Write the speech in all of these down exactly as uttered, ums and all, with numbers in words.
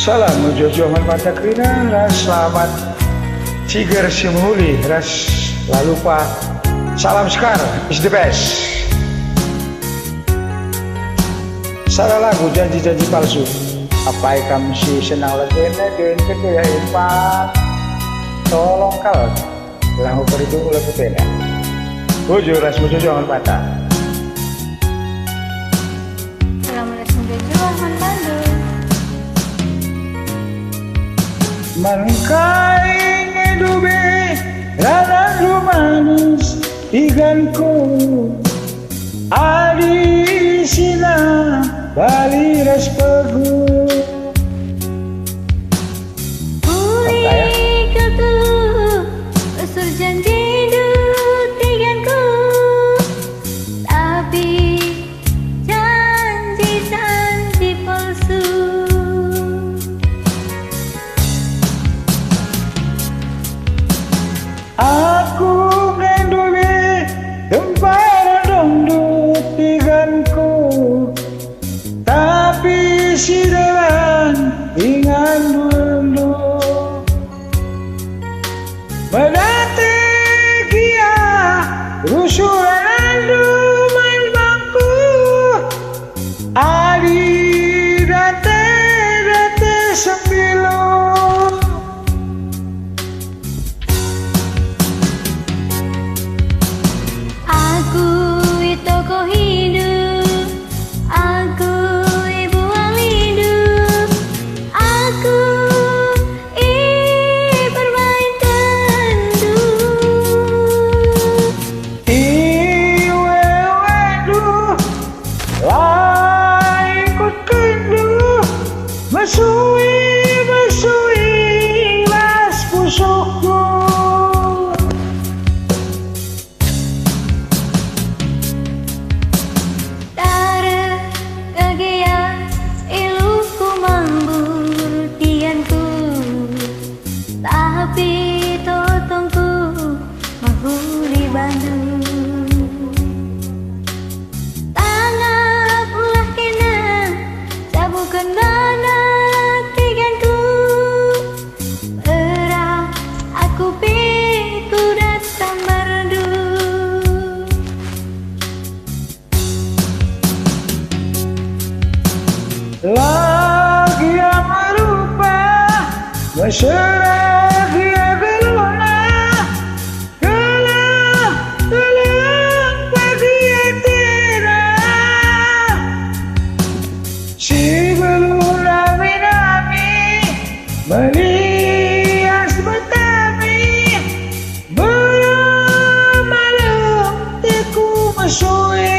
Salam mejuah-juah man banta kerina ras selamat Ciger si mehuli ras la lupa salam Sekar is the best. Sada lagu janji-janji palsu. Apai kam si senang lagena, den ketua ya empat. Tolong kal. Gelah ukur itu lagu tenda. Bujur ras musuh jangan patah. Selamat ras musuh jangan bandung. Mengkai nge dube ralan rumanis tiganku. Adi sina bali ras pegu. Uli katu usur janjindu tiganku, tapi janji-janji palsu. Aku ngendu be tempa radongndu tiganku, tapi si deban inganndu. Medate gia rusuh anandu man bangku, adi date-date sembilu. Aku itokohindu, aku ibualindu, aku ipermaintenndu. Iwewendu, la ikutkendu, mesui-mesui bas pusuhku. Tareh kegia iluhku mambur tiganku, tapi totongku mehuli bandu. Tangaplah kena, jabuken bana tiganku. Erah aku pe kudat sambarndu. Lagi merupa mesera gia geluhna, gelah teleng pagi atena. Si beluh nami-nami melias betami, belum malem teku mesui.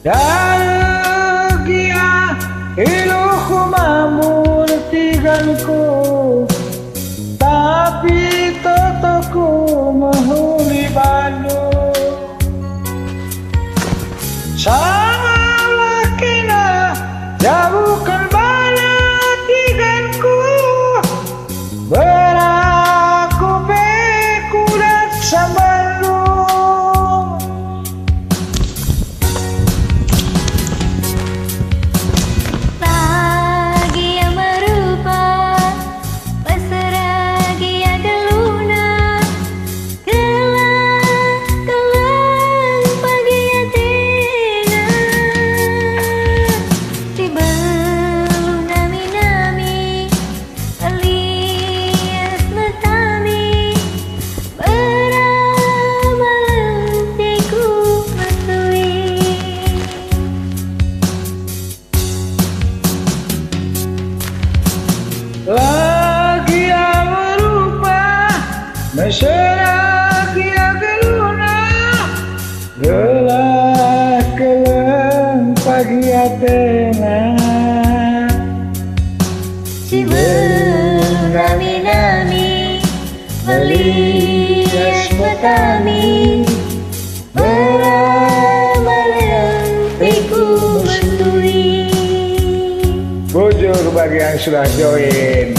Dage gia iluhku mambur tiganku, tapi totoku mehuli bandu. Sangaplah kena jabuken bana tiganku, beraku pe kudat sambarndu. Denga. Si menami-nami, melias petami, beramalen teku mentui. Bujur bagi yang sudah join,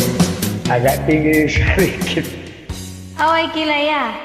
agak tinggi sedikit. Awai kila ya.